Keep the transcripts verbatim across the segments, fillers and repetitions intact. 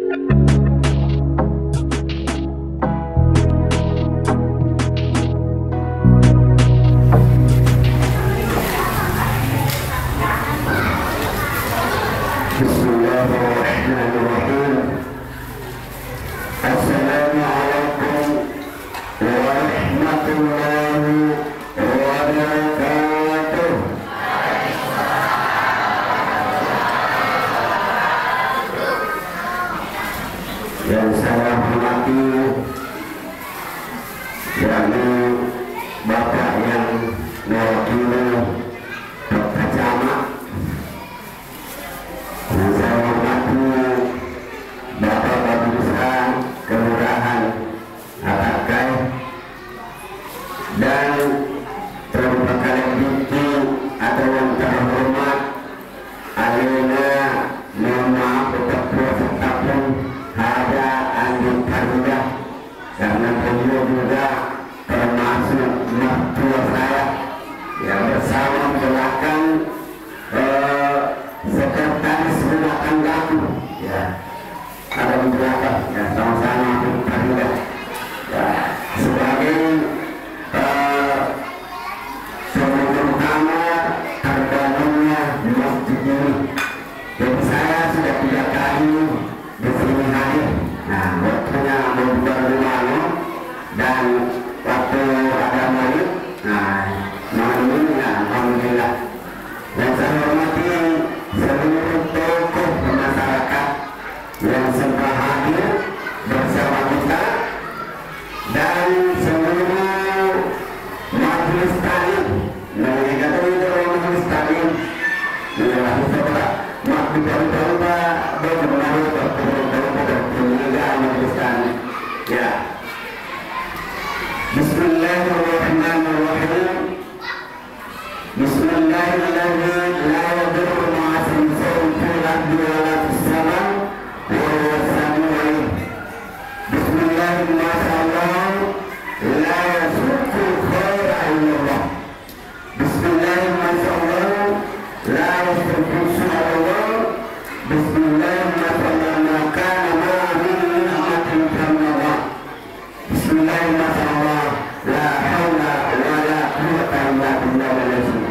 Bismillahirrahmanirrahim. Assalamualaikum warahmatullahi wabarakatuh. Yang saya hormati, yakni Bapak yang mewakili Kota Camat, yang saya hormati Bapak Babinsa Kelurahan Atakkai dan terima kasih atau yang terhormat alena, mohon maaf, tetap puasa tapung, Haja Andi Farida, karena beliau juga termasuk mertua saya, ya, bersama di belakang eh, sekretaris rumah tanggaku, ya, ada di belakang, ya, sama-sama aku terlibat. Ya, sebagai eh, pemimpin utama terbangunnya masjid ini. Jadi saya sudah tiga kali di sini hadir. Nah, waktunya mau buka rumah, no? Dan waktu ada maulid, nah, malam ini, nah, alhamdulillah. Yang saya hormati seluruh tokoh masyarakat yang sempat hadir bersama kita dan seluruh majelis taklim. Nah, yang kata itu majelis taklim, ya, kita, Pak, Pak, kita, Pak, Pak, Pak, Pak, Pak, Pak, Pak, majelis taklim. Ya. Bismillahirrahmanirrahim. Bismillahirrahmanirrahim. La yadurru ma'asmihi syai'un fil ardi wa la fis sama, wa huwas sami'ul alim. Bismillah, masya Allah, la yasrifu khaira illallah. Bismillah, masya Allah, la yasrifu su'allah. Bismillah, masya Allah, ma kana ma'a min ni'matin faminallah. Bismillah, masya Allah, la haula wa la quwwata illa billahil azim.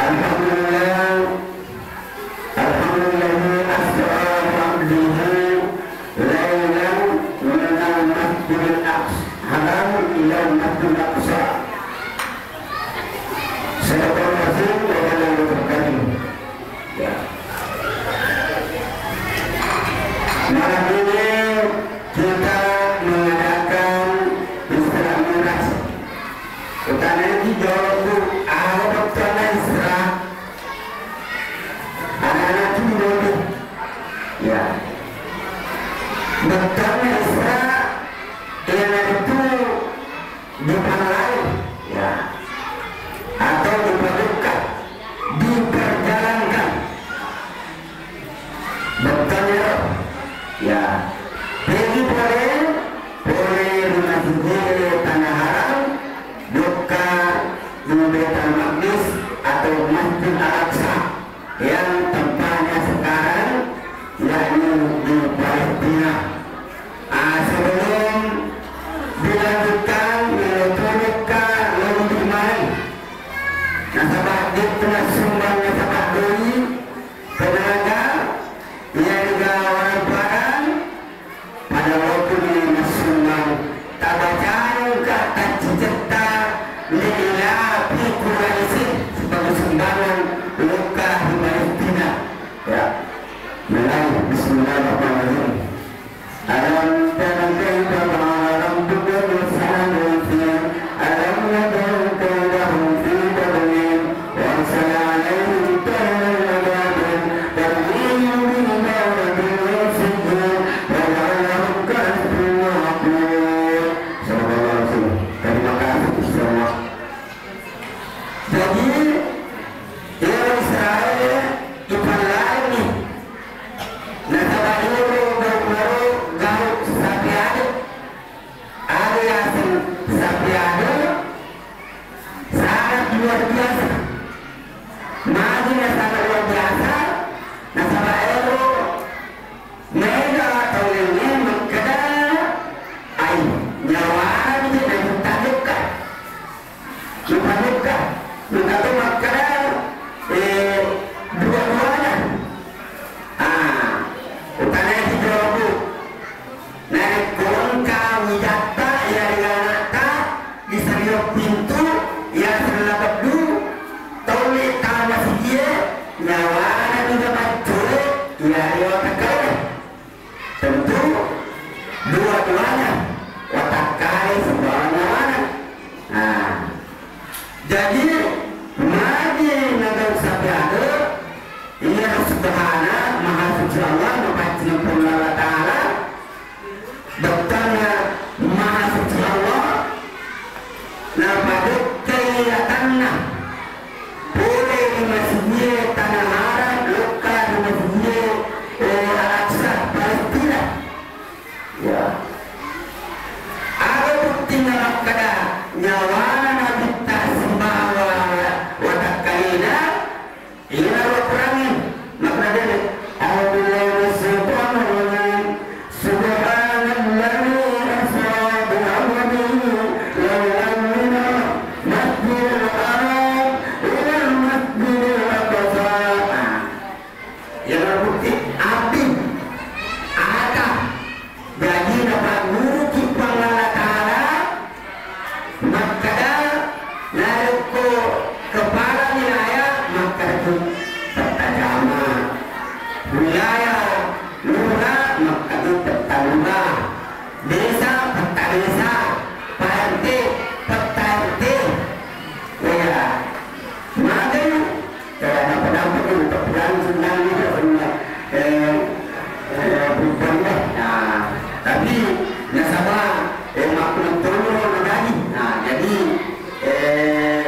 Alhamdulillah, alhamdulillah asra bi abdihi lailan minal masjidil aqsa haram ilal masjidil aqsa. Sadaqallahul azim wa ballaghanal karim. Ya. Malam ini kita mengadakan Isra Mi'raj. Utanaiki jolo tu, aga bettuanna Isra? Anak-anak tu dibeli. Ya. Bettuanna Isra, iyanaritu dipallai, ya, atau dipatukka, diperjalankan. Bettuanna, ya, pergi pole, pole ri Masjid Tanah Haram, dukka di Baitul Maqdis atau Masjid Al-Aqsa yang tempatnya sekarang, yakni di Palestina. Ah, sebelum dilanjutkan, melo tolokka lebih mari. Nasaba de'tu nassumbang nasaba doi, tenaga, iya juga orang parang, pada waktu ini nassumbang, tabacangka taccicetta li ilafi Quraisyin sebagai sumbangan lokka di Palestina. Ya. Mulai, Bismillahirrahmanirrahim. ألم تر كيف فعل ربك بأصحاب الفيل؟ ألم يجعل كيدهم في تضليل وأرسل عليهم طيرا أبابيل ترميهم بحجارة من سجيل فجعلهم كعصف مأكول. Sadaqallahul azim. Terima kasih, Ustaz. Jadi, iyaro Israel ipallaiwi. Nasaba iyaro gau-, gau-, gau Iya, iya, watakkale. Tentu dua-duanya, watakkale sibawa nyawana. Nah, jadi magi nagau sapiade, iya subhana, maha suci Allah, mapaccing Puang Allah Ta'ala, bettuanna maha suci Allah, napadekkai atanna. Pole ri masijie Tanah Haram, lokka ri masijie, eh, Al-Aqsa, Palestina. Ya. Aga buktinna makkeda nyawana Nabitta sibawa watakkalena? Iyanaro Al-Qurangnge. Makkeda dede, "A'udzu billahi minasyaitonir rajim. Subhanalladzi asra bi 'abdihi lailan minal masjidil haram ilal masjidil aqsa." Nah, iyanaro bukti api, ata. Jaji, napagguruki Puang Allah Ta'ala makkeda, narekko kepala wilayah, makkedaki petta camat, wilayah lurah, makkedaki petta lurah, desa, petta desa, Pak R T, petta R T. Iya. Magai, eh, nampak-nampak itu, tapi langsung nangis, langsung, eh, eh, bukan, ya. Nah, tapi nasaba, eh, makkunattono nagaji. Nah, jadi, eh,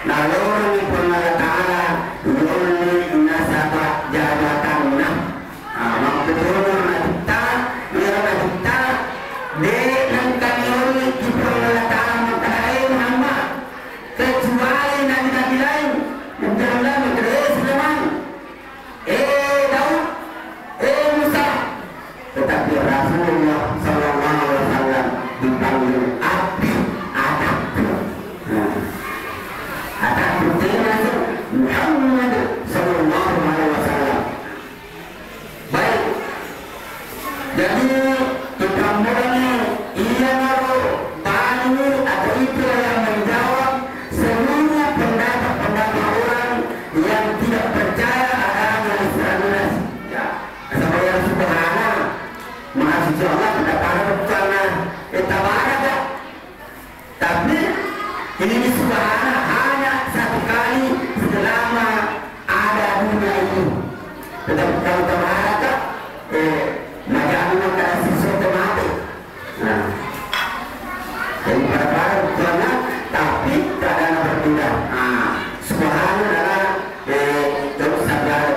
naloroni Puang Allah Ta'ala, yolli nasaba jabatanna. Nah, makkutono Nabitta, iyaro Nabitta, de nengka niolli ki Puang Allah Ta'ala makkeda, "Eh, Muhammad," kecuali nabi-nabi lain, Nabi Sulaiman, eh, Sulaiman, eh, Daud, eh, Musa. Tetapi Rasulullah sallallahu alaihi wasallam dipanggil Abdi, anakku. Nah, anakku, dia masuk Muhammad sallallahu alaihi wasallam. Baik. Jadi, kita mulai, iyanaro tani atau itulah yang menjawab seluruh pendapat-pendapat orang yang tidak percaya adanya Isra Mi'raj. Ya, sebagai subhana, maha suci Allah, tidak pada bukanlah, eh, tabaraka. Tapi ini subhana hanya satu kali selama ada dunia ini. Tetap kalau tabaraka, eh, majami maka siswa mati. Nah, jadi pada-pada bukanlah, tapi keadaan berbeda. Nah, subhana adalah, eh, terus sabar.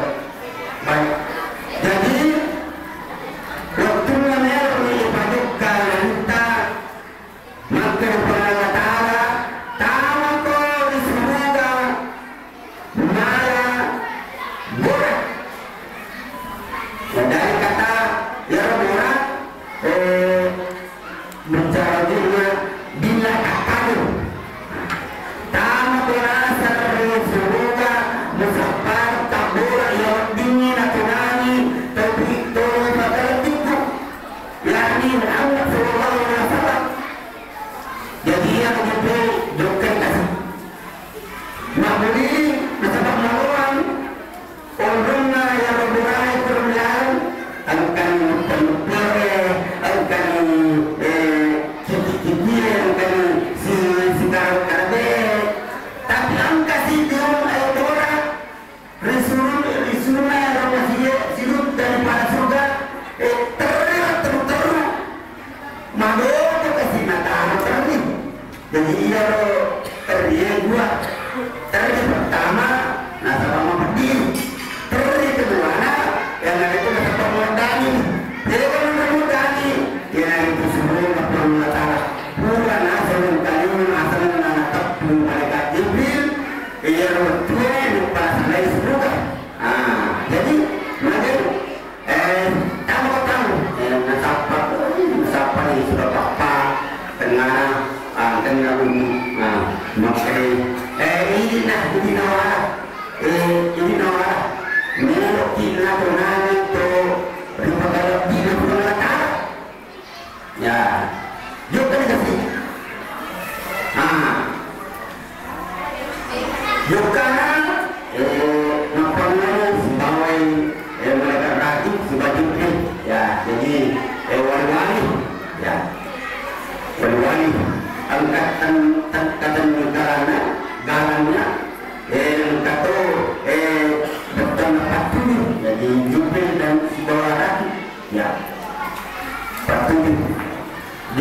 Baik. Jadi, waktu namanya ini pada kita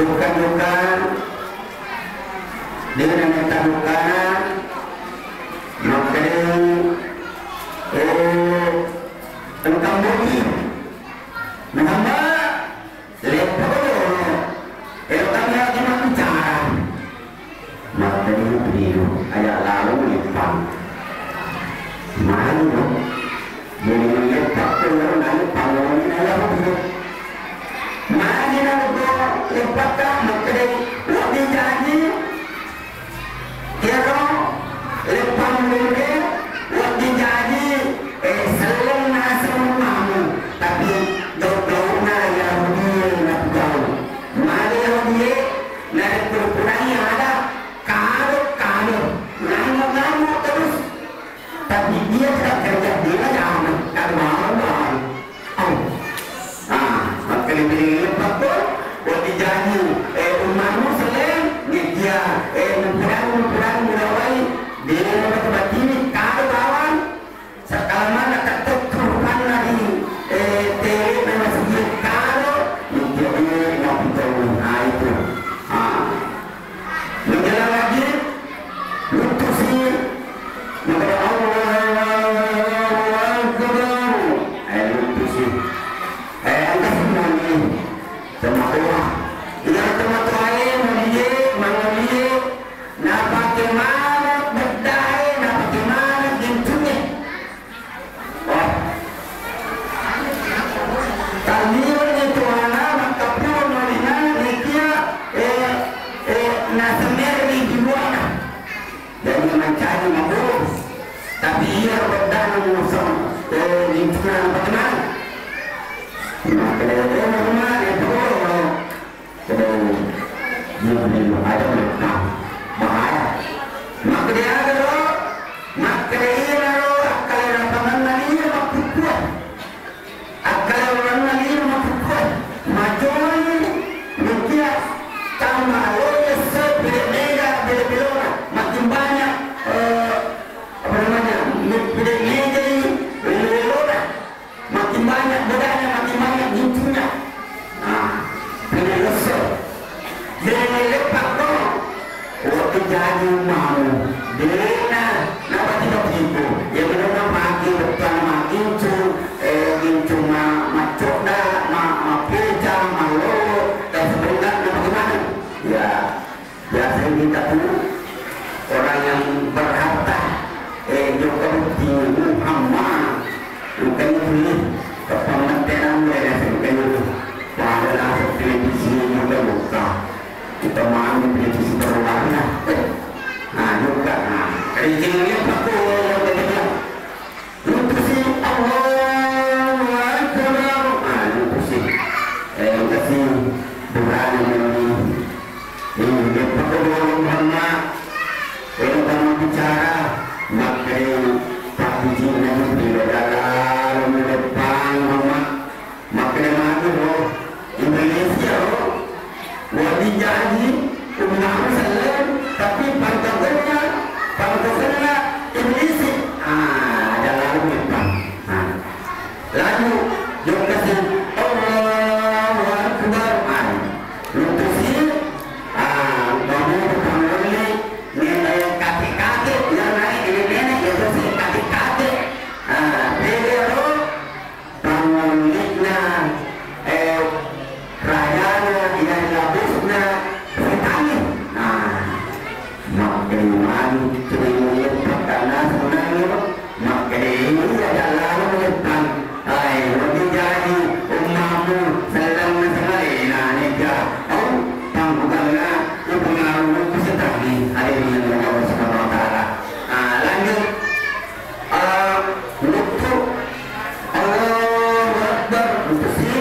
Bukan-bukan, dengan yang tak bukan, maka, eh, tentang bumi. Muhammad, lepo dulu. Ero kami lagi mabbicara. Makkeda Jibrilu, aja' lalo leppang. Magi no? Jadi leppang ko ero naleppang oleh Yahudi. Magi na leppakka? Makkeda, wedding jaji. Iyaro leppang mure, wedding jaji, eh, selleng naseng ummamu, tapi gau-gauna Yahudi napigau. Magi Yahudi narekko purani ada, kado, kado, ngamuk-ngamuk terus. Tapi dia tidak kerja, dia jangan, kado bawang-bawang. Nah, makkeda leppakko, wedding jaji, eh, ummamu selleng, nekia, eh, mupurang, mupurang, mulawai, de' nabati-batini, kado bawang, sakalamanna tette'tu rupanna ri, eh, tele' na masigi kado, nekia de' napitau. Nah, itu. Ah. Menjelang lagi, luttusi, makkeda, "Allahu Akbar." Eh, luttusi. Eh, engka semuanya. Tomatoa. Iya, tomatoae, mulie, mangolie, napake maneng beddae, napake maneng gintungnge. Wah. Talliwenni tuana makkapurung molina nekia, eh, eh, nasemmerni dibuana. Jadi mancaji maburu. Tapi iya beddana musa, eh, lingkungan bagaimana? Nah, kalau dia normal, ya, betul. Kemudian Jibril ada Mekah. Bahaya. Makkeda aga ro? Makkeda iyaro akkale rapanganna iya makkukkuwe. Akkale rapanganna iya makkukkuwe. Majoi, nekia tama loyes, bede mega, bede belona. Makin banyak, eh, apa namanya, bede megai, bede belona. Makin banyak bedanya, makin banyak gincunya. Nah, pede lesso. Jadi leppakko, wedding jaji ummamu. De'na napati-patiko. Ya, bener na magi, betul magi gincu, eh, gincu ma-, maccoda, ma-, mapeca, malolo, dan sebagainya, bagaimana? Ya, biasanya kita tuh orang yang berharta, eh, jokka bukti Muhammad, bukan itu nih, kepengetenan mereka bukan itu. Pada nasib televisi juga buka. Kita mau televisi berwarna. Nah, juga. Nah, kerikilnya betul, betul. Luttusi, Allahu Akbar. Ah, luttusi. Eh, kasi burane meni. Eh, leppakko dolo Muhammad. Eh, kamu bicara. Makkeda pabbicikna Jibril, dalam leppang Muhammad. Makkeda magi ro, Indonesia ro, wedding jaji ummamu selleng, tapi pantasenna, pantasenna Iblis. Ah, ada lalu leppang. Nah, lalu jokka si, Allahu Akbar. Ah, luttusi, ah, kamu pangolle, ne-, eh, kakek-kakek, ya, naik nenek-nenek, ya, terus kakek-kakek. Ah, beda ro, pangolli'na, eh, rajana, iya labusna setangnge. Nah, makkeda mani, cuma leppa karena sebenarnya, makkeda iya jalan leppang. Ai, wedding jaji ummamu, sellenna semalena, neja, au, pangguganna, ipengaruh ku setangnge, hadirin yang Allah Subhanahu wa Ta'ala. Ah, lanjut. Ah, luttu. Allahu Akbar. Luttusi.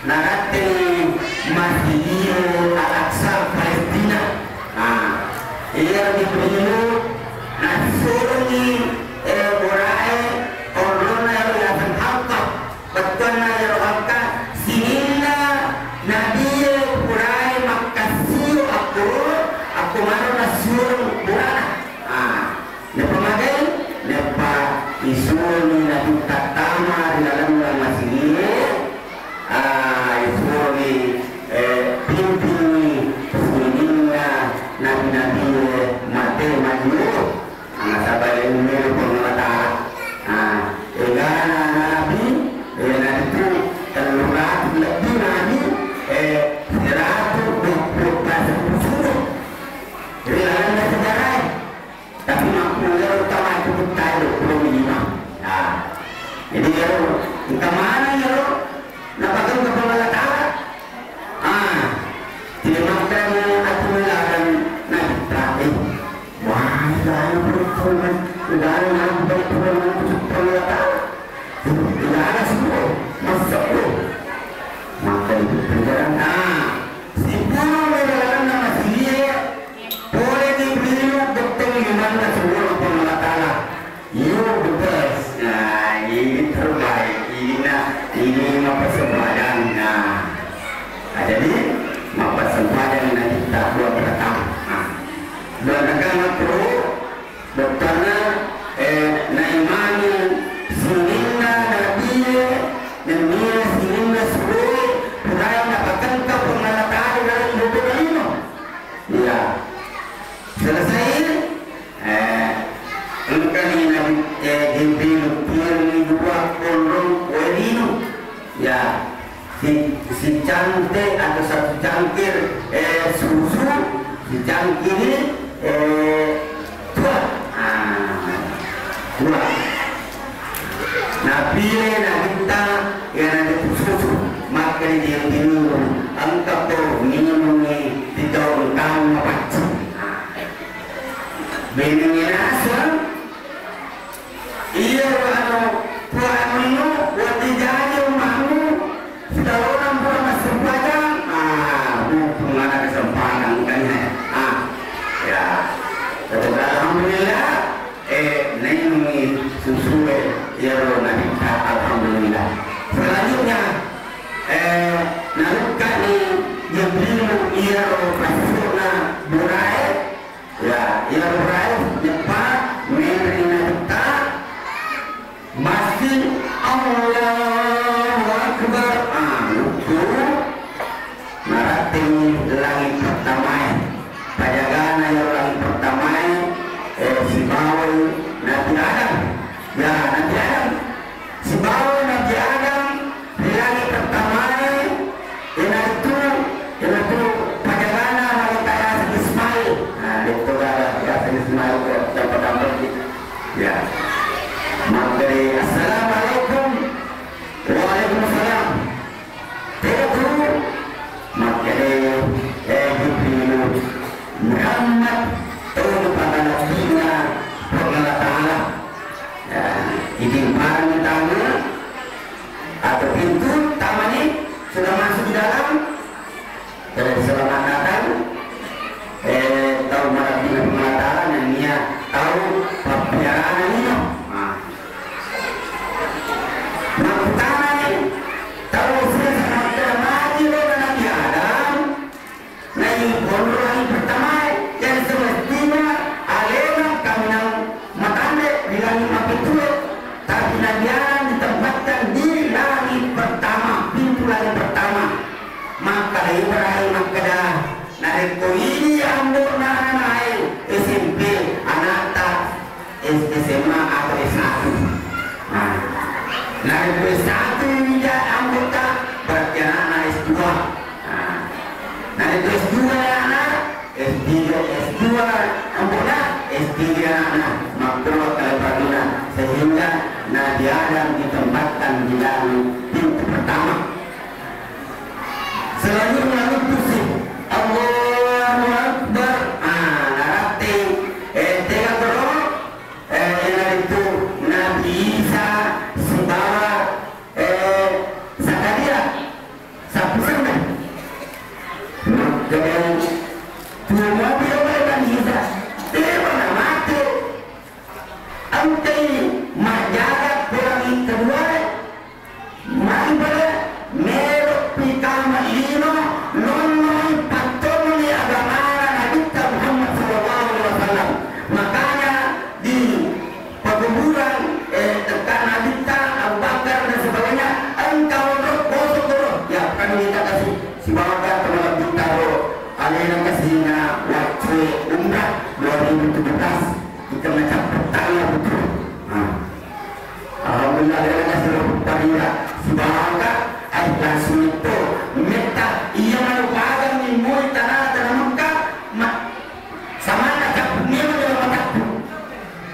Naratteni Masjid Al-Aqsa, Palestina. Ah, iya Jibrilu nassurungi, eh, borae, onronna ero yaseng Halqa. Bettuanna ero Halqa, sininna Nabie purae makkassio akkuro, akko maro nassurung borana. Ah, Neppa magai, neppa isuroni Nabitta tama ri lalenna masigie, ah, isuroni, eh, pimpingi Timakkani atumilaran Nabitta, eh, wah, egana perempuan, egana nabi perempuan itu subhanallah ta'ala. Egana suruh, masuk tuh. Maka itu pelajaran, ah, sipurung di dalamnya masih, boleh diberi betul imannya suruh Allah Ta'ala. Iya, betul. Nah, ini terbaik. Ini, nah, ini mappassempajang. Nah, nah, jadi mappassempajang Nabitta dua rakaat. Nah, dua rakaat makruh, bettuanna, eh, naimani sininna nabie, nennia sininna suroe, purae napatengka Puang Allah Ta'ala dalam iboto lino. Iya. Selesai, eh, engkani Nabi, eh, Jibril kirimmi dua konrong wae lino. Ya, si, sicangte atau satu cangkir, eh, susu, sicangkiri, eh, tua. Ah, tua. Napile Nabitta iyanaritu susu, makkeda diminum, engka to minummi ri tau engkamu mapaccing. Benengnge naseng, iyaro anu, puanunnu, wedding jaji ummannu, Silalona pura massempajang, ah, mumpung ada kesempatan kan, eh. Ah, ya. Tetap alhamdulillah, eh, nainungi susue, iyaro Nabitta, alhamdulillah. Selanjutnya, eh, narukkani Jibril iyaro passu'na burae, ya, iyaro burae, nyeppa, menri Nabitta, Massi, Allahu Akbar. Ah, luttu. Narattengi langit pertamae. Pajagana iyaro langit pertamae, eh, sibawai Nabi Adam. Ya, Nabi Adam. Sibawai Nabi Adam ri langit pertamae, iyanaritu, iyanaritu pajagana malaika yaseng Ismail. Nah, de'to gaga yaseng Ismail ko tampa-tampa. Ya. Makkeda, "Assalamualaikum." "Waalaikumsalam." Tetu makkeda, eh, Jibril, Muhammad, tonu pagalakina Puang Allah Ta'ala. Ya, itimparang tama atau pintu tamani sudah masuk di dalam. Jadi, selamat datang, eh, tau marabbina Puang Allah Ta'ala, nennia tau pappiarana lino. Nah. Makkutanani tau sesa makkeda, "Magi lo na Nabi Adam, na ikonro langit pertamae, yang semestinya alena kaminang matande ri langit mappittue, tapi Nabi Adam ditempatkan di langit pertama, pintu langit pertama." Makkeda Ibrahim makkeda, "Narekko idi ambo'na ananae S M P, anakta S-, S M A atau S satu." Nah, narekko S satu ija ambo'ta, berarti anakna S dua. Nah, narekko S dua anakna, S tiga, S dua ambo'na, S tiga anakna, makkulo kaleparina, sehingga Nabi Adam ditempatkan di dalam pintu pertama. Selanjutnya luttusi, Allahu Akbar. Ah, narattei, eh, tega koro, eh, iyanaritu Nabi Isa sibawa, eh, Zakaria. Sappusenna. Makkeda, tuo mopi ro Nabi Isa, de'pa namate. Engkai majjaga ko langit keduae. Magi pada melo pi kama lino, nonnoi pattongi agamana Nabitta Muhammad sallallahu alaihi wasallam. Makanya di pekuburan, eh, dekat Nabitta, Abu Bakar dan sebagainya, engka onro kosong koro. Ya, kan kita kasih sibawa kan teman Nabitta ro, alena kasihna wacce umrah dua ribu tujuh belas. Kita macam pertama betul. Nah. Alhamdulillah, dia kasih paria sibaka, eh, langsung itu. Metta, iya, malu pagang ni, moi tanah, tanah Mekah, ma-, samanna cappu, memang dalam cappu.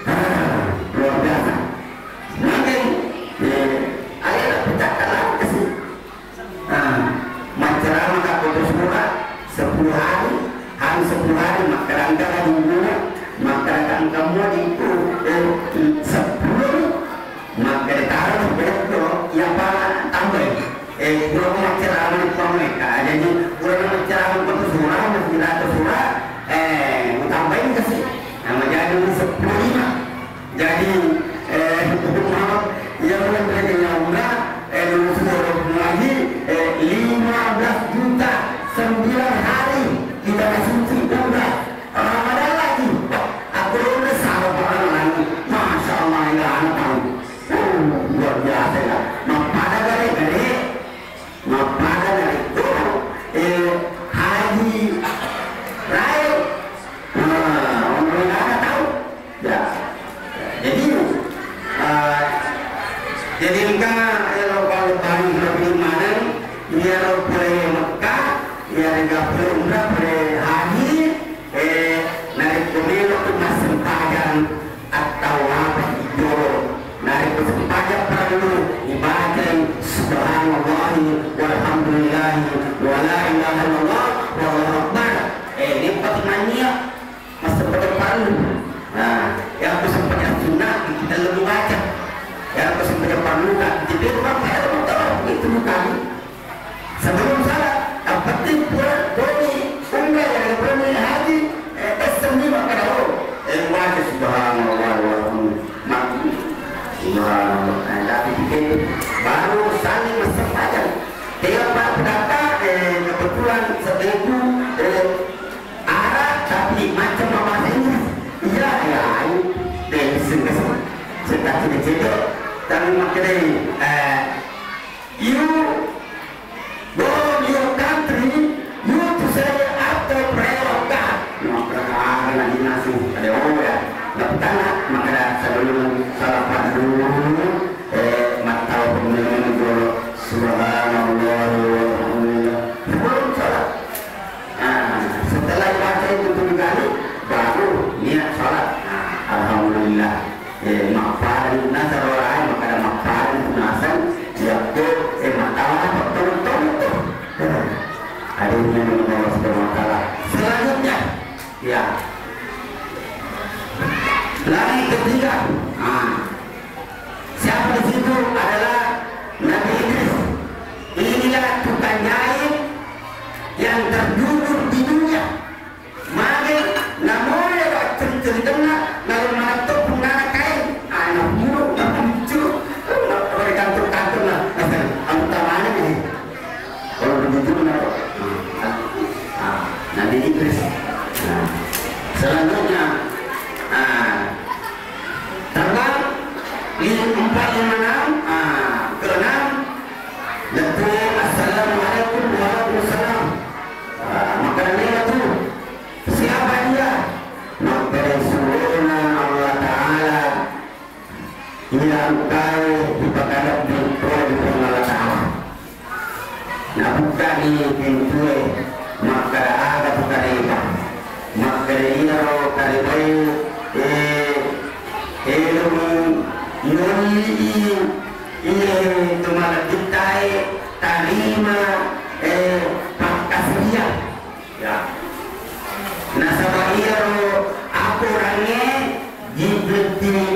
Ah, luar biasa. Mungkin, eh, ada tak pecah tanah kasih. Nah, maccarama ka Kota Sura, seppulo Sembilan hari di tanah suci umrah. Ramadan lagi. Aku umrah sama orang lain. Masya Allah, ya anak tahu. Oh, luar biasa ya. Mappada gare-gare. Mappada narekko, eh, haji rae. Nah, orang lain tahu. Ya. Jadi, eh, jadi engka ero bang-, bang-, lebih maneng, iyaro pole Mekah, iyaro pole umrah, pole haji, eh, narekko melo tu massempajang at-tawaf jolo, narekko sempajang parellu ibacai subhanallahi walhamdulillahi wa la ilaha illallah wallahu akbar. Eh, ini pati mania. Massempajang parellu. Nah, yang aku sempajang sunnah, kita lebih baca. Yang aku sempajang parellu, kan, kita itu kan, saya mau tahu, itu bukan. Sebelum salat, yang penting pura-, purani umrah, yang purani haji, eh, tes seni maka tahu. Eh, baca subhanallah, walhamdulillah. Mati. Subhanallah. Eh, tapi kita itu baru saling massempajang. Tiap pendapat, eh, kebetulan seteku, eh, Arab, tapi macam bahasa Inggris. Iya, iya, ayo. Deh, sing kesel. Cerita cedek-cedek. Tapi makkeda, eh, you go your country, you to say after prayer of God. Nah, perkara lagi nasi. Ada orang ya. Nggak pernah, maka sebelum salat dulu, eh, mata pemimpin dulu. Subhanallah, walhamdulillah. Sebelum salat. Nah, setelah dibaca itu tujuh kali, baru niat salat. Nah, alhamdulillah. Eh, mapparing, nasaro lain, maka ada mapparing, nasang, yakko, eh, matawa, betul-betul itu. Ada yang Allah Subhanahu wa Ta'ala. Selanjutnya, ya. Langit ketiga. Nah, siapa di situ adalah Nabi Idris. Inilah tukang jahit yang terjujur di dunia. Mage, namo iyaro acceri-ceritenna, naleng manetto punnana kaeng, ana mulu, namuncul, ri kantor-kantor na, naseng, anu tamane ni. Kalau begitu, namo, ah, Nabi Idris. Nah, selanjutnya, ah, terbang, li-, empat, lima, enam, ah, keenam, lettu, assalamualaikum, waalaikumsalam. Ah, makkeda tu, siapa dia? Makkeda suwena Allah Ta'ala, iya engkae dipakalebbi pole ri Puang Allah Ta'ala. Nabukkani pintue, makkeda, aga tu kareba? Makkeda, iyaro karebae, eh, elomi yolli'i, iye tu malebbittae tarima, eh, pakkasiwiang. Ya. Nasaba iyaro akorangnge Jibril tiwi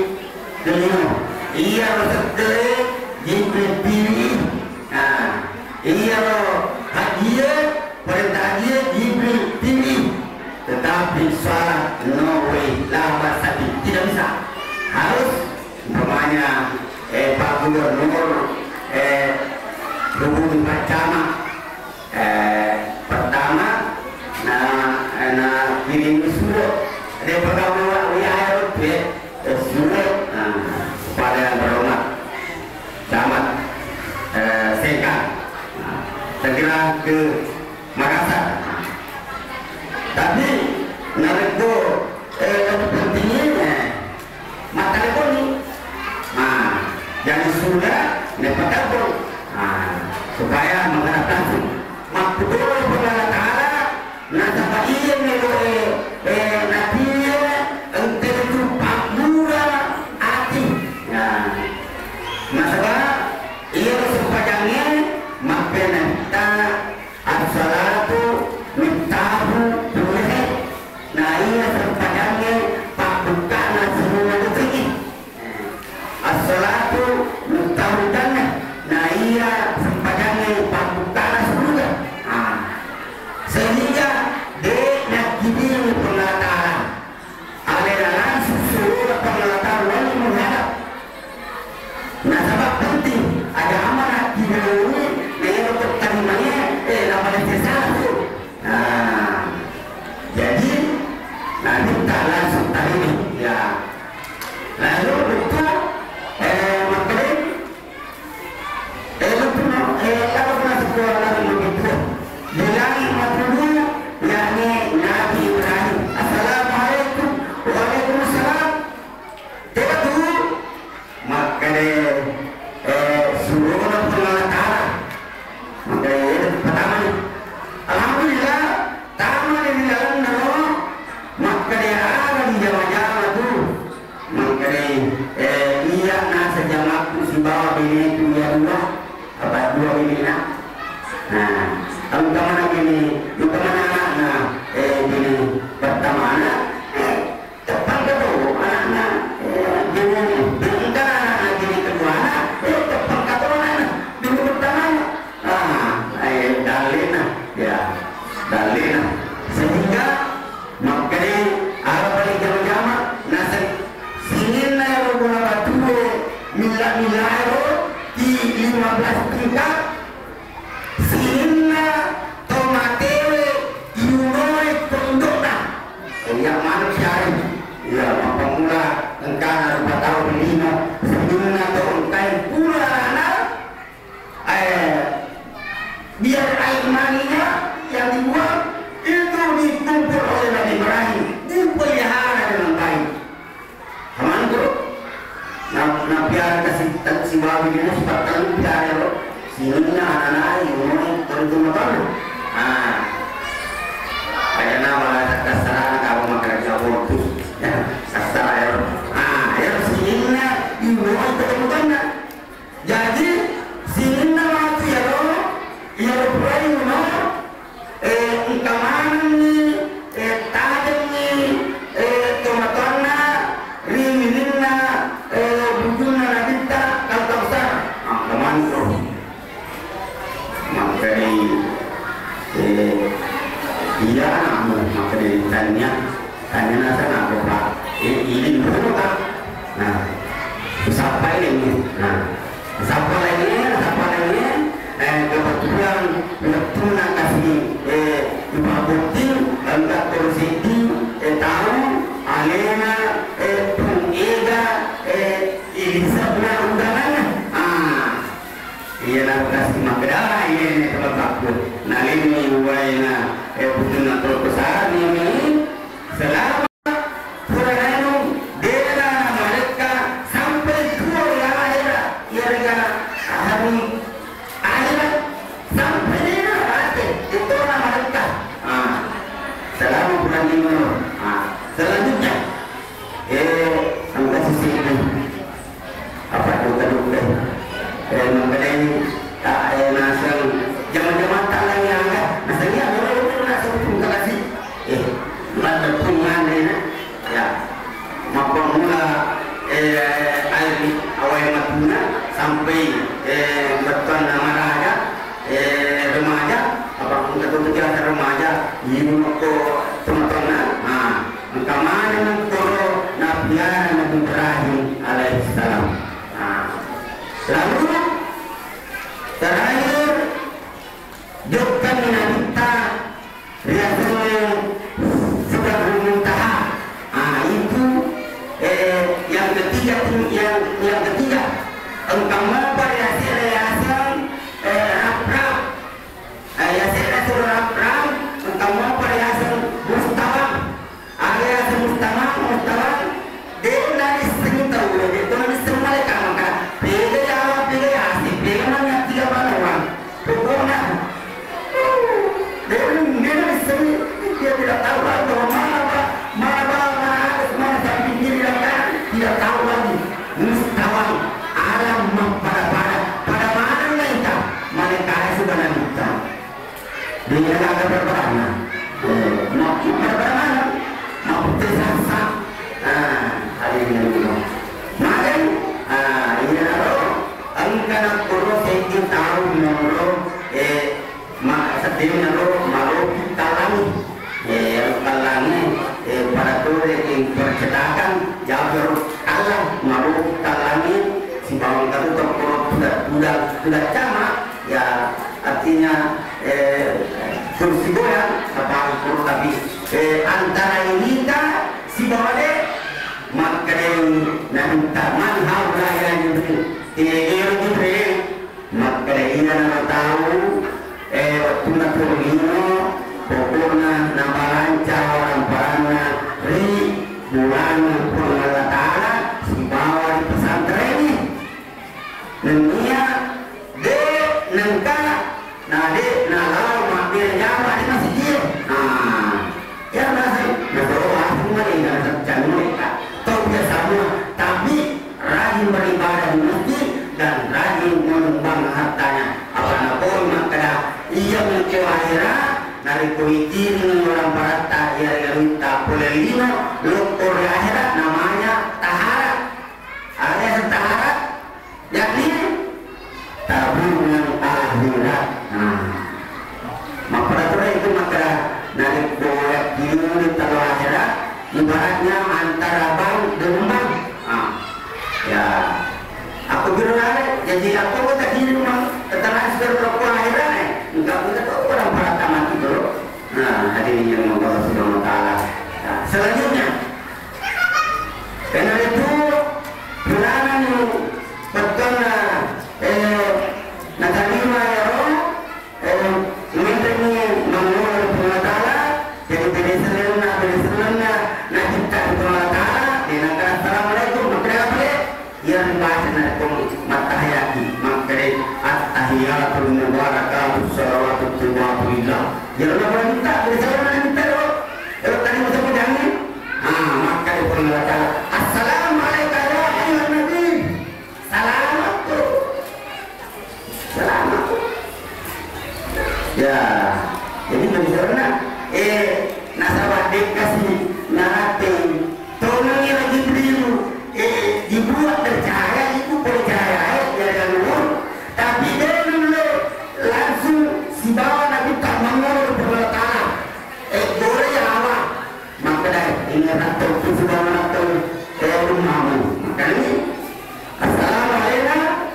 lino. Iyaro sekkere Jibril tiwi. Nah, iyaro hajie, perintah hajie Jibril tiwi. Tetapi salat no way, la wasa fi, tidak bisa. Harus umpamanya, eh, Pak Gubernur, eh, hubungi Pak Camat. Eh, pertama, na, na kirim surat. Dia pertama wa-, wilayah itu, ya, eh, surat, nah, kepada yang terhormat Camat, eh, Sengkang. Nah, segera ke Makassar. Tapi, narekko, eh, lebih pentingnya, Matteleponni. Nah, jadi sudah, dia petelepon. Nah, supaya mengadaptasi. Makkutoro Puang Allah Ta'ala, nasaba iya melo, eh, eh, nabiye, engka itu pammura ati. Nah, nasaba iya sempajangnge, makkeda Nabitta, as-salatu miftahu kulli khair. Nah, iya sempajangnge pabbukkana semua rezeki. As-salatu miftahu jannah. Nah, iya sempajangnge pabbukkana surga. Ah. Sehingga de' nakkibingi Puang Allah Ta'ala. Alena langsung suruh Puang Allah Ta'ala wali menghadap. Nasaba penting, aja amanah digaui, na ero to tarimae, eh, la pada sesala, Nah, engka mana bini, engka mana anakna, eh, bini pertamana, eh, teppang ke tuo anakna, eh, bini, engka anakna bini keduana, eh, teppang ke tuo anakna bini pertamana. Ah, eh, dallena, ya, dallena. Sehingga makkedai, apa paling jama-jama, naseng sininna ero bola batue, milla-milla ero, di lima belas tingkat, sininna to matewe iunoe pondokna. Iya manuk siari. Iya, mappammula engkana rupa tau ri lino, sininna to engkae pura anana, eh, biar air maninya yang dibuang itu dikumpul oleh Nabi Ibrahim, dipelihara dengan baik. Aman, Bro? Na, napiara kasi, sibawa bini sipattelu piara ro. Sininna ananai umur tentu matolu. Ah. Kayana bahasa kasarana kamu makkaraja abortus. Kasar ero. Ah, ero sininna umur tentu matolu. Jaji, sininna matu iyaro, iyaro purainna, eh, engka manenni, eh, tajenni, eh, tomatoanna ri wirinna, eh, bujunna Nabitta Kalkausar. Engka maneng. Makkedai, eh, iya anakmu, makkedai tania. Tania naseng apa, Pak? Eh, ini dulu, Pak. Nah, usappai ini. Nah, usappa lainnya, usappa lainnya. Eh, kebetulan wettunna kasi, eh, Pak Botting, enggak terus ini, eh, tahu, alena, eh, pun ega, eh, ini sebelah undangannya. Ah, iya, nah, kasi makkeda, iya, ini teman aku. Nah, ini uwaina, eh, putunna tolko sani ini. Selama purana anu, dena malekka sampai tuo ri ahera, iyarega hari ahera, sampai dena mate, itu na malekka. Ah, selama purana anu, ah, selanjutnya, eh, engka sisi ini. Apa duka-duka? Eh, makkedai, tak, eh, naseng jama-jama tak lagi angga. Naseng iya, mula itu naseng pun kasih. Eh, pada pun mana, ya. Mappammula, eh, air awai matuna sampai, eh, bettuanna maraja, eh, remaja, apa engka tu biasa remaja, ini ko teman-teman, nah, engka maneng koro napiara Nabi Ibrahim alaihissalam. Nah, lalu terakhir, jokka ni Nabitta riasengnge Sidratul Muntaha. Ah, itu, eh, yang ketiga, yang, yang ketiga. Engka mopa riaseng, riaseng, eh, rap-rap. Eh, riaseng riaseng rap-rap, engka mopa riaseng mustawang. Aga yaseng mustawang, mustawang, de' naissengi tau, de' to naissengi malaeka' maka, pega yawa, pega yaseng, pega mani atiga bawang. Pokokna, de', de' naissengi, dia tidak tahu lagi bahwa mana ba-, mana bawang, mana atas, mana samping kiri dan kanan, tidak tahu lagi. Mustawang, alam mappada-pada, pada mana naita, malaeka' sudah naita. Dé' nagaga barabaranna. Eh, no, barabaranna, mapputte sassa. Ah, alena lino. Magai, ah, iyanaro, engka nakkoro sedding tau monro, eh, ma-, seddingnaro maropi tallangi. Eh, tallangi, eh, pada tole ing percetakan, jabber tallang, maropi tallangi, sibawa engka tu tokkoro tudang, tudang, tudang cama, ya, artinya, eh, kursi goyang, apa kurang lebih, eh, antara ini ta sibawa de, makkedai Nabitta, "Man haula ya Jibril?" Tege Jibril, makkeda, "Iyanaro tau, eh, wettunna tuo lino, pokokna nabalanca waramparanna ri bulanna Puang Allah Ta'ala sibawa ri pesantrengnge." Nennia de' nengka na de' nalao mabbere jama di masigi. Nah, iya naseng nasoro aseng mani naseng canureka. Tau biasa mua, tapi rajin beribadah di masjid dan rajin menyumbang hartanya. Apa napoi makkeda, Iya mengko ahera, narekko ikiring orang paratta iya rigaluitta pole lino, lokko ri ahera namanya tahara. Alias tahara, yakni tabungan akhirat. Nah, mapperaturan itu maka narekko yakkiring talo ahera, ibaratnya antara bank dengan bank. Ah, ya. Aku kira lari, jadi aku kok tak kirim, Bang? Transfer ke akhirat, eh. Enggak, enggak tahu orang para tamat itu, loh. Nah, hadirin yang Allah Subhanahu wa Ta'ala. Nah, selanjutnya, karena itu, purana petona, eh, natarima ya roh, Eh, menreni mangolo ri Puang Allah Ta'ala, jadi pede sellenna, pede sellenna, nacitta ri Puang Allah Ta'ala, de nakkeda assalamualaikum, makkeda apa de? Iya ribaca narekko mattahiyaki, makkeda attahiyatul mubarakatus salawatut thayyibatu lillah. Iya ribaca nacitta, pede sellenna nacitta ro. Ero tadi musa mujangi. Ah, makkeda Puang Allah Ta'ala, assalamu alaika ya ayyuhan nabi. Selamat tu. Selamat tu. Ya, jadi bagi saudara, eh, nasaba dekkasi narapi tongengi lagi Jibril, eh, dibuat bercahaya, itu pole cahaya, eh, dari nur. Tapi dia dulu langsung sibawa Nabi tak mangolo ri Puang Allah Ta'ala. Eh, boleh ya Allah. Makkeda, ingeratto, sibawa ratto, eh, ummamu. Makkedani, assalamu alaina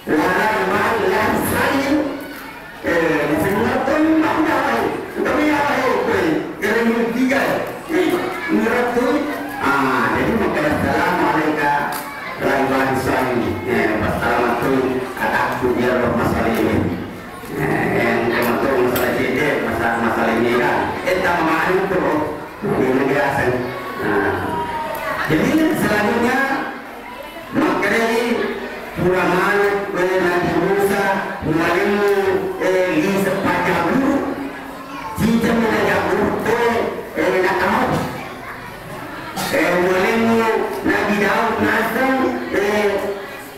wa ala ibadillahis salihin. Eh, naseng ratto ummamu, ya Allah. Utawi ya Allah, eh, kue, gereng tiga, eh, ingeratto. Ah, jadi makkeda, assalamu alaika wa ala ibadis salihin. Eh, passalamatu atakku, ya Allah, masalih. Eh, engka mato masalah cedde, masa-, masalah ini kan. Eh, tak main tu. Ini biasa. Nah. Jadi selanjutnya, makkedai pura maneng, eh, Nabi Musa, mualemu, eh, li sepaja guru. Ciceng na guru tu, eh, nak tahu. Eh, mualemu Nabi Daud naseng, eh,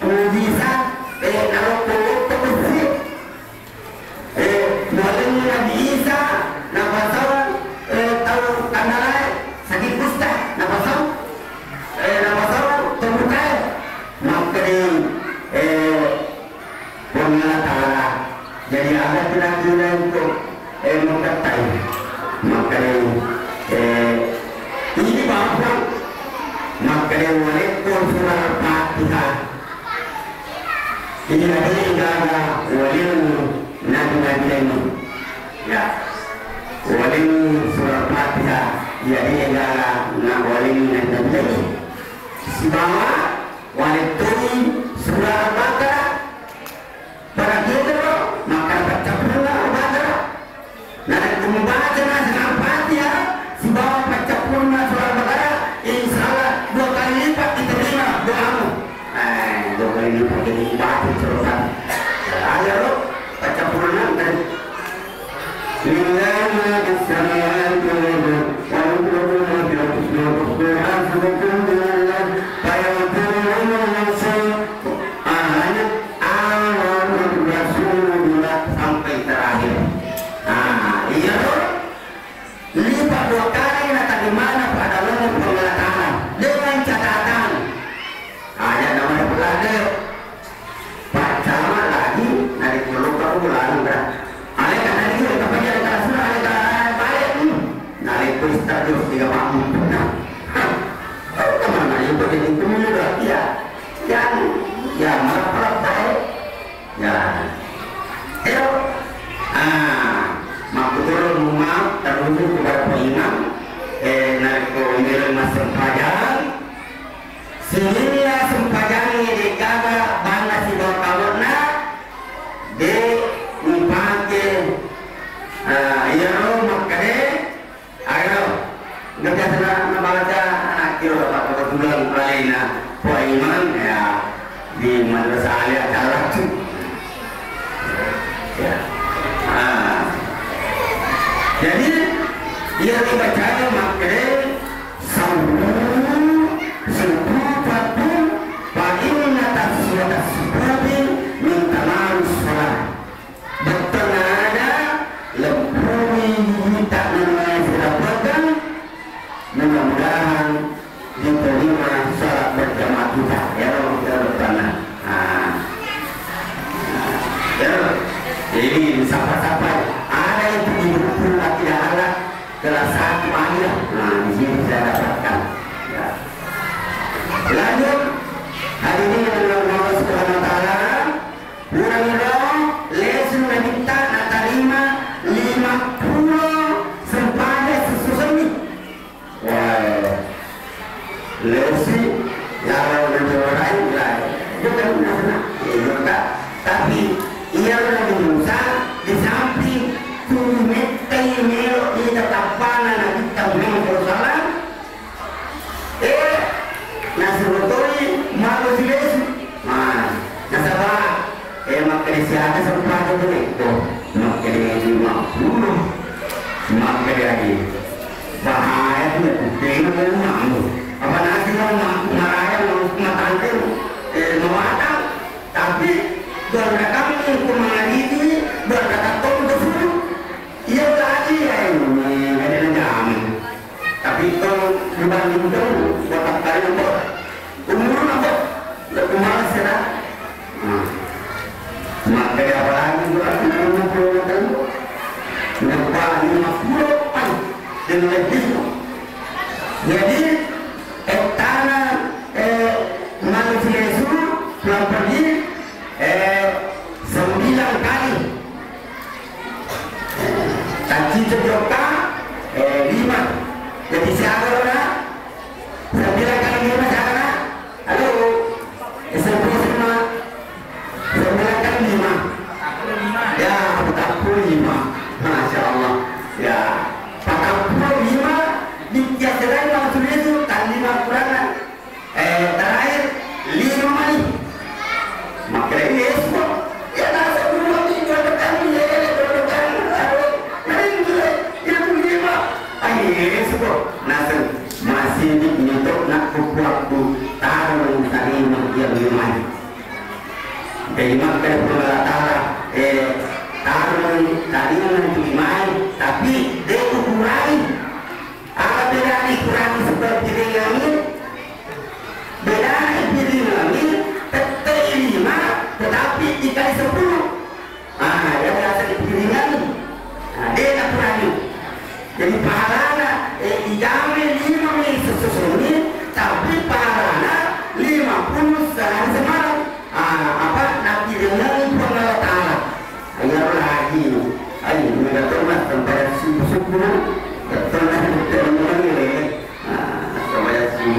mujizat, eh, kalau perlu terus. Eh, mualemu Nabi Isa, napasau, eh, tau tandalae, sakit kusta, napasau, eh, napasau tau bukae. Makkeda, eh, Puang Allah Ta'ala, jadi aga kira-kira itu, eh, mukattai? Makkeda, eh, ini bapak, makkeda walekko surah Al-Fatihah. Iya, de gaga walemu nabi-nabi lainna. Ya. Walemu surah Fatihah. Iya, de gaga na walemu nabi-nabi lainna. Sibawa walettoi surah Al-Baqarah. Pada kita, maka peccappurna Al-Baqarah. Narekko mubaca naseng Al-Fatihah sibawa peccappurna surah Al-Baqarah, insya Allah dua kali lipat diterima doamu. Eh, dua kali lipat jadi baca surah. Ayo, peccappurna tadi. Bismillahirrahmanirrahim. Wa qulu ma fil ardi wa qulu hasbukumullah. Fa yaghfiru liman yasha. Ah, lanjut. Amana Rasulullah sampai terakhir. Nah, iya tuh. Lipat dua kali natarima pada Allah Ta'ala dengan catatan. Aja nama pula deh. Pak Camat lagi, nari perlu kau ulang dah. Ale kan tadi kita pakai ada kasur, ale kan balik. Hmm. Nari pun terus tiga paham. Nah. Hah. Tahu kemana itu jadi pemilu dah. Iya. Yang, yang merap-merap baik. Ya. Ayo. Ah, makkutoro mumma terhubung kepada Pak Imam, eh, narekko imereng massempajang, sininna sempajangnge de'gaga banna sibawa kawe'na, de upake, ah, iyaro makkede, Ayo, nggak biasa na-, nabaca anak kiro, Pak, kebetulan alena Pak Imam, ya, di Madrasah Aliyah Jalan. Ya. Ah. Jadi, iya dibacanya makkede, "Sawwu sufufakum fa inna taswiyatas sufufi min tamamis shalah." Bettuanna aga Ulo, makkeda agi. Bahaya tu, tena mau malu. Apa nasi mau ma-, maraya mau matangke, eh, mawatang. Tapi, dua rakaat ni, kemana ini, dua rakaat tu, udah suruh. Iya, lagi, ya, ini, ada jam. Tapi kalau dibandingkan, kota Kalimantan, umur apa? Lebih malas ya, kan? Nah, maka apalagi dua ribu lima puluh tahun, nambah lima puluh tahun dengan lebih. Jadi, eh, tanah, eh, manusia itu pulang pergi, eh, sembilan kali. Taciceng jokka, eh, lima. Jadi siaga lo, nak? Sembilan kali lima siaga, nak? Halo? S M P, S M A? Sembilan kali lima. Ya, empat puluh lima. Masya Allah. Ya. Empat puluh lima dikiaskan langsung itu, kan lima kurang, nak? Eh, terakhir, lima mani. Makanya Yesus kok, ya, naseng dua minggu ada kami, ya, ya, ya, ada kami, ada kami, ya, itu lima. Ah, Yesus kok, naseng, masih di nyetok nak kuku aku, taruh tadi yang lima. Jadi, makanya Allah Ta'ala, eh, taruh tadi yang lima, tapi dia kurangi. Apa bedana kurangi sebab dia lima? Bedana ipiringengngi, tette lima, tetapi dikali sepuluh. Ah, iya biasa ipiringengngi. Nah, de' nakurani. Jadi pahalana, eh, ijama lima mi sesusungi, tapi pahalana lima puluh sehari semalam. Ah, apa, napiringengngi Puang Allah Ta'ala. Ayo lagi. Ayo, ini betul, Mas, sampai subuh-subuh. Betul, Mas, betul, Mas. Ah, coba ya, sih.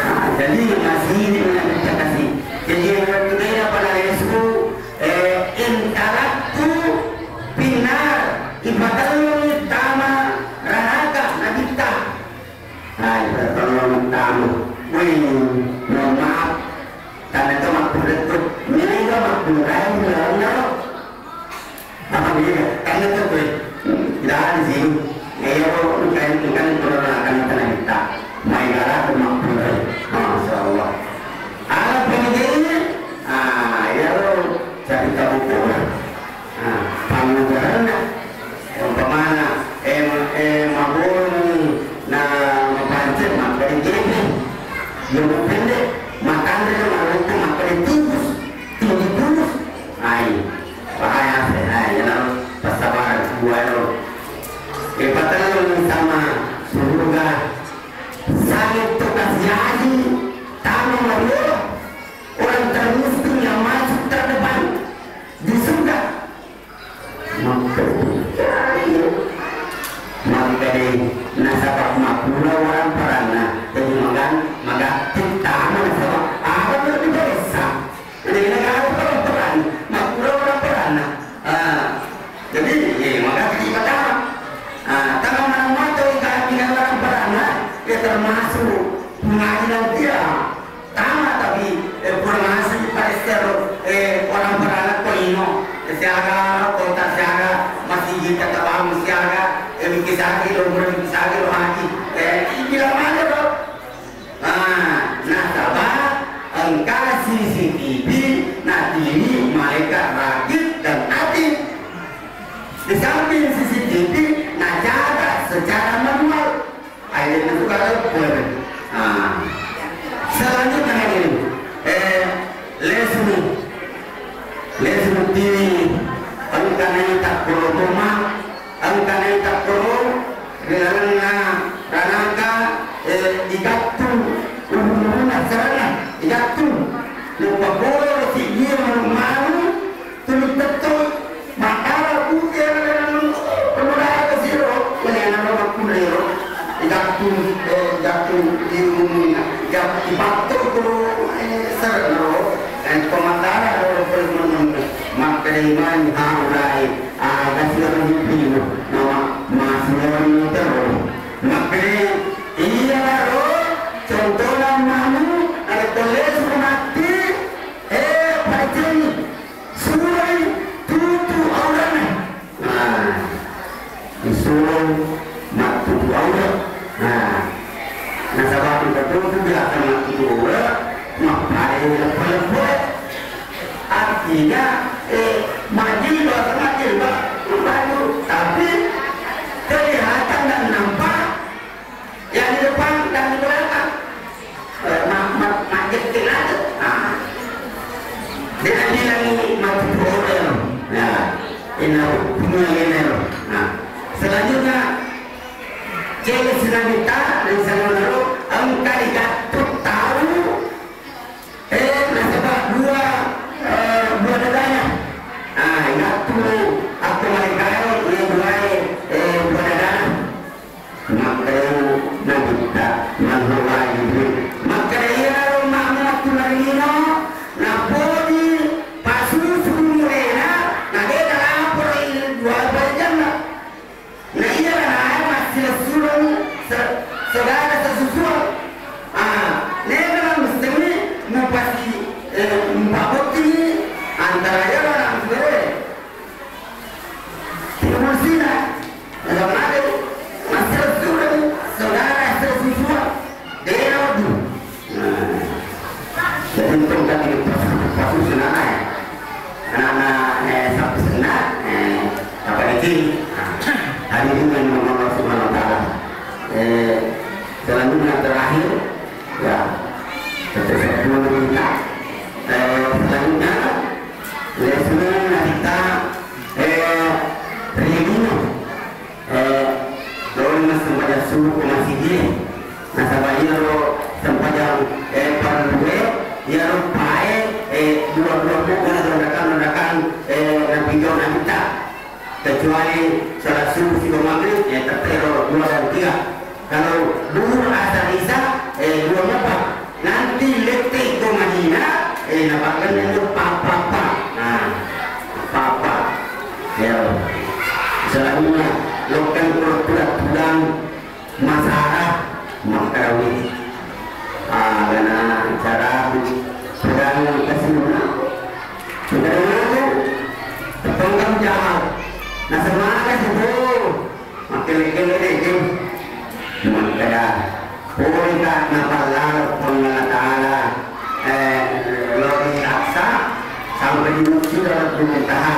Ah, jadi masih ini yang kita kasih. Jadi yang kedua apa, Yesus, eh, intaraktu pinar, ipatellung tama ranaka nabitta. Nah, ipatellung tama. Wih, mohon maaf. Karena itu makku betul. Ini juga makku lain, ya, ya. Apa dia? Karena itu, gue. Tidak ada di sini. Ya, ya, engka, engka, engka, engka, engka, engka, engka. Mai gara tu makku, gue. Masya Allah. Ala pentingnya, ah, ya, lo, cari tahu pun. Ah, pangajaranna. Umpamana, eh, eh, maboloni, na mapancing, makkeda jepi. Ilmu pendek, matanre, malutu, makkeda tinggus. Tinggi terus. Ai, bahaya, ai, iyaro kesabaran, dua ero. Ipatellung sama suruga. Sanget tu kasiaji, tama mariolo. Orang termiskin yang masuk terdepan di surga. Makkeda, makkeda, nasaba makkuro orang peranna, jadi magan-, magatti tama nasaba apa perlu diperiksa. Jadi negara orang peran, makkuro orang peranna. Ah, jadi, eh, magatti pertama. Ah, tama mana moto ikan orang peranna, ya termasuk pengadilan dia. Tama, tapi, eh, pura masih pada seru, eh, orang beranak ko lino, siaga, kota siaga, masih kita tabangun siaga, eh, bikin siaga, lo murah bikin siaga, lo haji, eh, bilang mana, bro? Ah, nasaba engka C C T V natini malaikat Raqib dan Atid. Di samping C C T V nacatat secara manual. Ayo, itu kata boleh. Nah, selanjutnya ini, eh, lesmu, lesmu tini, engka naita koro toma, engka naita koro, ri lalenna ranaka, eh, igattu, umuruna serana, igattu, lupa koro si dia malu-malu, Tuli tettoi, makkara buke, pemuda ke siro, menena ro makkunrero. Igattu, eh, igattu di umumna, igattu ipattoi ko, eh, serro, eh, pematara ro pemenenna. Makkeda imani haulai, aga siro dipino, nama masih orang terus. Makkeda iya ro, contohna manu, ada kolesu mati, eh, pacengi. Surai tutu aurana. Mattutu aura. Nah, nasaba engka to tu biasa mattutu aura, mappada leppo-leppo. Artinya, eh, majilbab, majilbab, baju, tapi kelihatan dan nampak yang di depan dan di belakang. Eh, ma-, ma-, majjekke lagi. Nah. Dia bilang mattutu aura. Ya, ini punya ini. Nah, selanjutnya, cewek sinamita dan sanonaro engka digattu tau, eh, nasaba dua, eh, dua dadanya. Nah, igattu akko malekkae, eh, dua, eh, dua dadana. Makkeda Nabitta, "Man huwa Jibril." Makkeda, "Iyaro mammu mattunna ri lino, napodi pasusu umurena, na de' nalaporo i dua pajjanna. Na iyaro nae massilessureng se-, segala sesusuang. Ah, nega na messengngi mupasi, eh, mupabottingi antara iyaro na suwe." Tiga puluh sina, dalam ada masalah surau, saudara, saudara siswa, daerah waktu. Nah, jadi untuk tadi pas, pas sudah, eh, anak-anak, eh, satu senang, eh, apa lagi? Hari ini dengan Allah Subhanahu Wa Taala. Eh, selanjutnya terakhir, ya, satu sepuluh kita. Eh, selanjutnya, lesnya kita Eh, ri lino, eh, laona sempajang subuh ko masigie. Nasaba iyaro sempajang, eh, parellue, iyaro pae, eh, dua-dua pokona rondakan-rondakan, eh, napigau Nabitta. Kecuali salat subuh sibawa maghrib, eh, tette ro dua dan tiga. Kalau duhur, asar, isya, eh, dua mopa. Nanti lette ko Madinah, eh, napakkenna tu papa-papa. Nah, papa. Ya. Selanjutnya, lokkan pura-pura pulang masara makkarawi. Ah, gana cara pulang kasih. Sudah aku, tepang kamu jahat. Nah, semangat itu. Makkele-kele dé', dé'. Makkeda, purika napallalo Puang Allah Taala, eh, lao ri Aqsa, sampai di Masjidil Muntaha.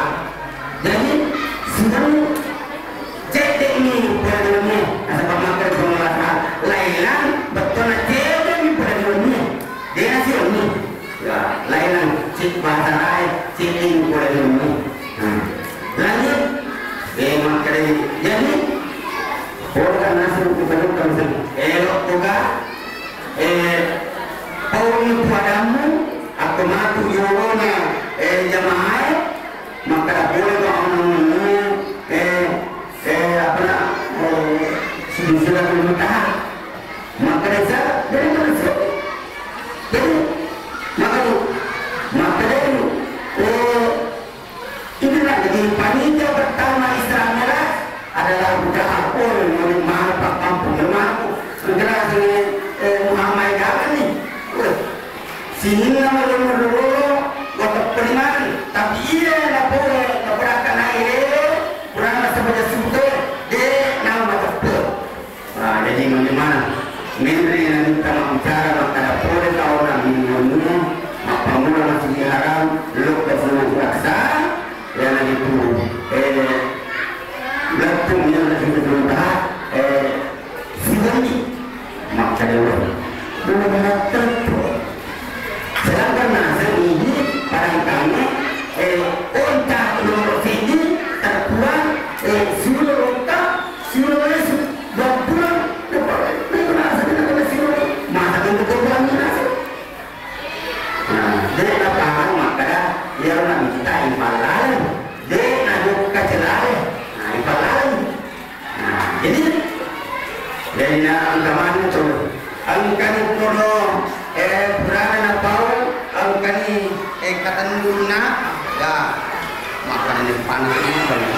Jadi, sining cedde'ni pole ri wennie, nasaba makkeda Puang Allah Taala, lailang bettuanna cedde'ni pole ri wennie. Dé' nasiwenni. Ya, lailang, cik bahasa lain, cik ini boleh ini. Nah, lanjut. Eh, makkeda, jadi, orang nasib kita bukan sen-, eh, lo toga, eh, pauni puadammu, atau matu yolona, eh, jamaah, maka boleh kau namanya, eh, eh, apa nak, eh, sudah, sudah. Maka desa, jadi terus. Jadi, maka tu, maka dari, eh, itulah jadi panitia pertama Isra Mi'raj adalah Abu Jahal. Oh, yang mana Pak Kampung, yang mana tu? Segera sini, eh, Muhammad Jalan ni. Weh, sininna malu-malu dulu, gua terperiman. Tapi iya, nak boleh, nak boleh akan naik, eh, kurang masa baca subuh, deh, nama tepe. Ah, jadi bagaimana? Menre Nabitta mabbicara, makkeda pole taona minimum, mappammula Masjidil Haram, lokka Masjidil Aqsa, iyanaritu, eh, lettu minimum Masjidil Muntaha, eh, siwenni, makkeda, "Wah, dua belas telepon." Sedangkan naseng idi padangkangnge, eh, onta nomor seddi terkuat, eh, siulo lokka, siulo lesu, dua pulo, itu naseng kita kena siulo, masa tentu kebulan naseng. Nah, dé' napahang makkeda, iyaro naminta impallaleng, dé' najokka celale, nah, impallaleng. Nah, jadi, jadi na engka maneng tu. Engkani kono, eh, purana napau, engkani, eh, katennunna, ya, makananna panas ini.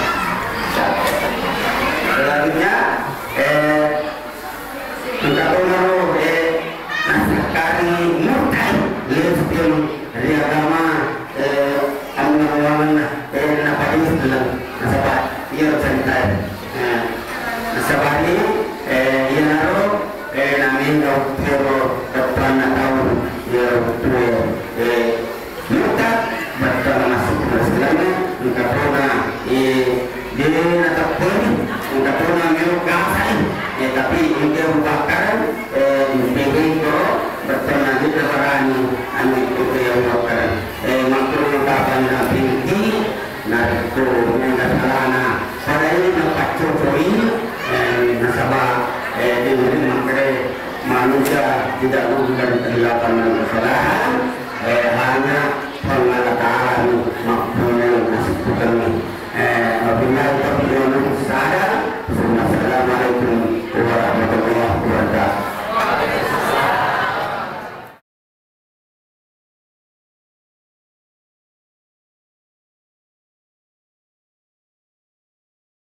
Selanjutnya, eh, engka tonaro, eh, nasakari murtad, lesbian, ri agama, eh, anu nawangenna, eh, napadis dalam nasaba iya cerita. Nah, Sabari, eh, iyanaro, eh, namengka uttero bettuanna tau, iyaro uttue, eh, murtad, bettuanna masuk ke Islam, engka tona, eh, de nateppeni, engka tona melo kasai, eh, tapi engka Abu Bakar, eh, impegeko bettuanna de nabarani, anu, uttue Abu Bakar. Eh, makkuno kapang na pinti, Narekko mega salana, pada ini napaccocoi, eh, nasaba, eh, denreng makkeda manusia tidak luput dari kehilafan dan kesalahan, eh, hanya